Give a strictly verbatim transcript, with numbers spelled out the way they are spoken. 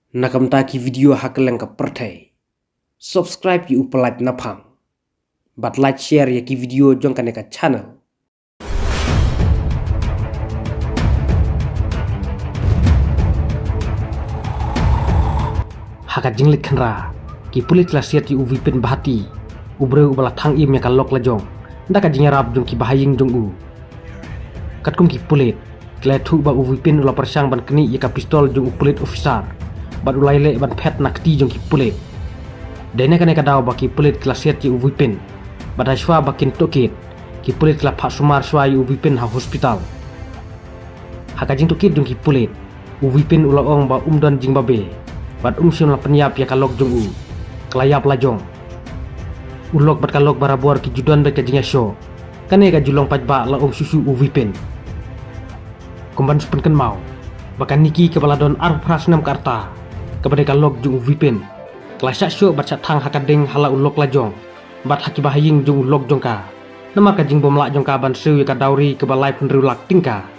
Na ka bynta ki video ha kylleng ka pyrthei, subscribe ïa u Pyllait Naphang bad like, share ïa ki video jong kane ka channel. Ha ka jingleit khynra, ki pulit ki la siat ïa u Vipin Bahati, u briew uba la thang im ïa ka lok lajong da ka jingïarap jong ki bahaïing jong u. Katkum ki pulit, ki la ïathuh ba u Vipin u la pyrshang ban knieh ïa ka pistol jong u pulit officer bad u la ïaleh ban phet na kti jong ki pulit. Dei na kane ka daw ba ki pulit ki la siat ïa u Vipin, bad ha shuwa ba kin tohkit, ki pulit ki la phah sumar shuwa ïa u Vipin ha hospital. Ha ka jingtohkit jong ki pulit, u Vipin u la ong ba um don jingbabe bad um shym la pynïap ïa ka lok jong u. Ka la ïap lajong. U lok bad ka lok barabor ki ju don bad ka jingïashoh. Kane ka ju long paidbah, la ong shuh shuh u Vipin. Kumban shu pynkynmaw ba ka Niki kaba la don arphew phra snem ka rta, kaba dei ka lok jong u Vipin, ka la shah shoh bad shah thang ha ka ding ha la u lok lajong bad ha ki bahaïing jong u lok jong ka, namar ka jingbym lah jong ka ban siew ïa ka dowry kaba laiphew hynriew lak tyngka.